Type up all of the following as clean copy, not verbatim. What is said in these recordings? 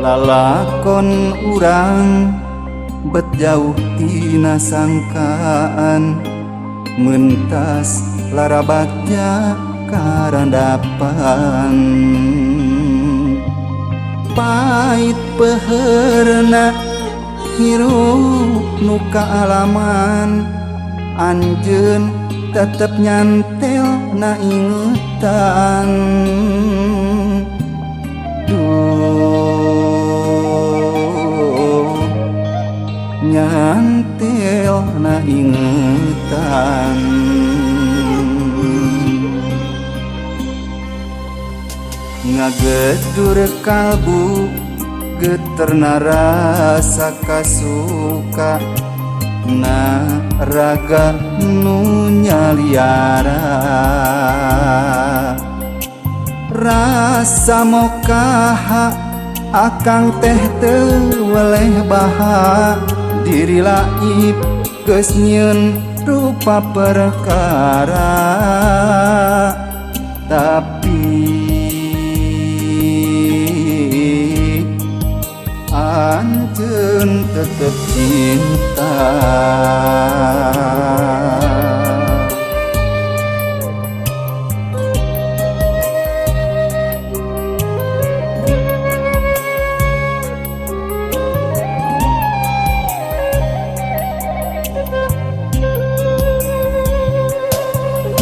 Lalakon urang bet jauh tina sangkaan, mentas lara bagja karandapan. Pait peherna hirup nu kaalaman, anjeun tetep nyantel na ingetan. Duh, nyantel na ingetan. Ngagedur kalbu geterna rasa kasuka, na raga nu nyaliara. Rasa mokaha akang teh teu weleh baha, diri laib geus nyieun rupa perkara. Tapi anjeun tetep cinta.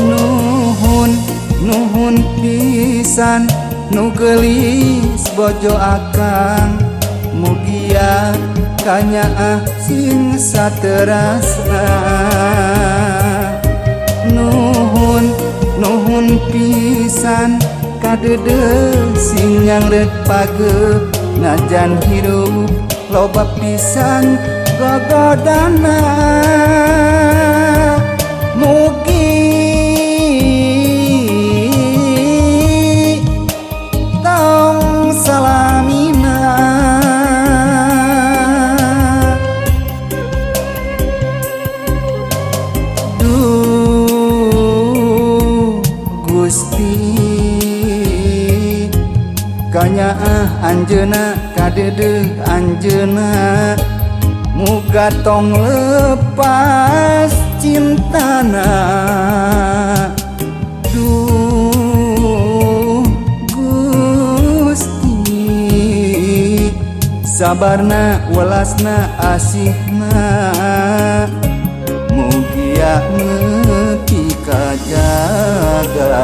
Nuhun, nuhun pisan nu geulis bojo akang, mugia kanyaah sing saterasna. Nuhun, nuhun pisan kadeudeuh sing nyangreut pageuh, najan hirup loba pisan gogodana. Mugi tong salamina. Duh Gusti, kanyaah anjeunna kadeudeuh anjeunna, muga tong lepas cintana. Duh Gusti, sabarna welasna asihna, mugia nepi kajaga.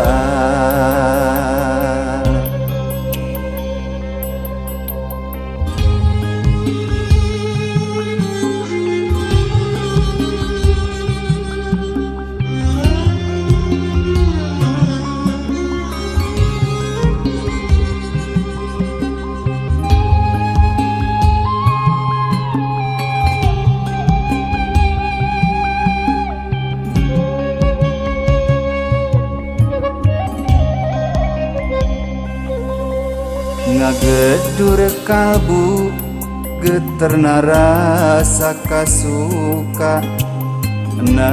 Ngagedur kalbu geterna rasa kasuka, na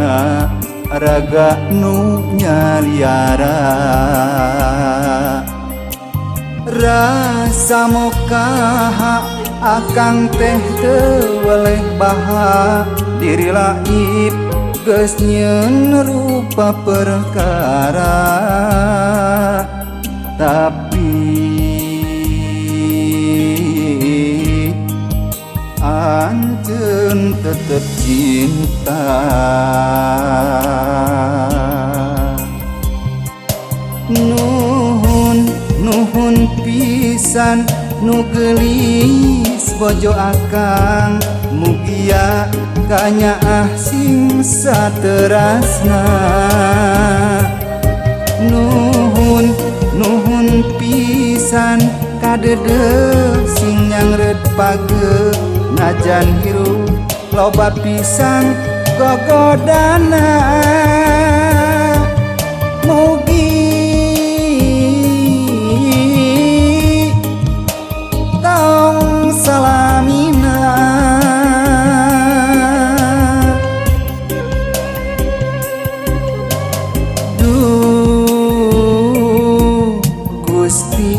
raga nu nyaliara. Rasa mokaha akang teh teu weleh baha, diri laib geus nyieun rupa perkara. Tapi anjeun tetep cinta. Nuhun, nuhun pisan nu geulis bojo akang, mugia kanyaah sing saterasna. Nuhun, nuhun pisan kadeudeuh sing nyangreut pageuh, najan hirup loba pisan gogodana. Mugi tong salamina. Duh Gusti,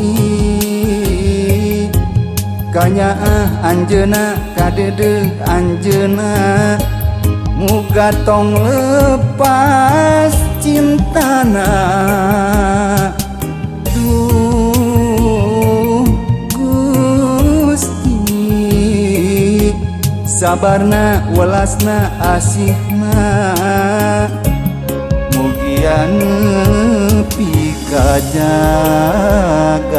Kanyaah anjeuna, kadeudeuh anjeuna, muga tong lepas cintana. Duh Gusti, sabarna, welasna, asihna, mugia nepi ka jagat.